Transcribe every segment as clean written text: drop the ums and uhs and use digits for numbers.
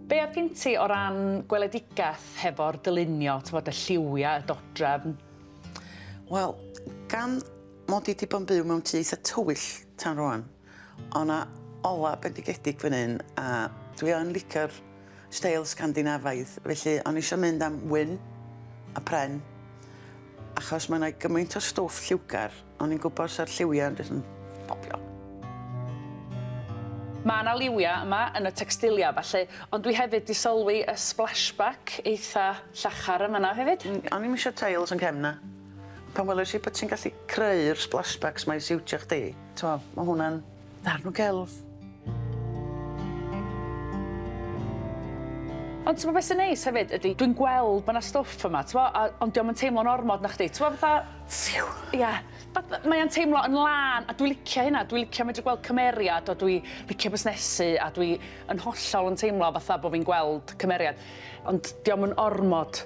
Be oedd gen ti o ran gweledigaeth hefo'r dylunio, t'mod y lliwia, y dodrefn? Wel, gan mod i 'di bod yn byw mewn tŷ eitha tywyll tan rŵan, o' 'na ola bendigedig fan 'yn a dwi yn licio'r steil Sgandinafaidd, felly o'n i isio mynd am wyn a pren, achos ma' 'na gymaint o stwff lliwgar. O'n i'n gwybod sa'r lliwiau yn jyst yn popio. Mae 'na liwiau yma yn y tecstilia a ballu, ond dwi hefyd 'di sylwi y splashback eitha llachar yn fan'na hefyd. O'n i'm isio teils yn cefn 'na. Pan weles i bod ti'n gallu creu'r splashbacks 'ma i siwtio chdi, t'mo', ma' hwnna'n ddarn o gelf. Ond t'mo' be' sy'n neis hefyd ydi dwi'n gweld bo' 'na stwff yma t'mo' a ond 'di o'm yn teimlo'n ormod nachdi? T'mo' fatha Phew! Ia. Fath- mae o'n teimlo yn lân a dwi licio hynna dwi licio medru gweld cymeriad a dwi licio busnesu a dwi yn hollol yn teimlo fatha bo' fi'n gweld cymeriad ond 'di o'm yn ormod.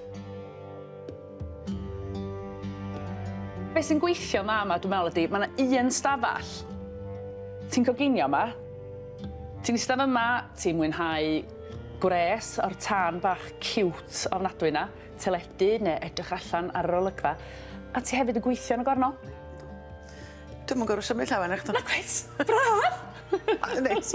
Be' sy'n gweithio'n dda 'ma dwi me'wl ydi ma' 'na un stafall ti'n coginio 'ma, ti'n ista fyma, ti'n mwynhau gwres o'r tân bach ciwt ofnadwy 'na. teledu neu edrych allan ar yr olygfa, a ti hefyd yn gweithio yn y gornel. Dwi'm yn gorfod symud llawer nachdw? Nagwyt! Braf! Neis.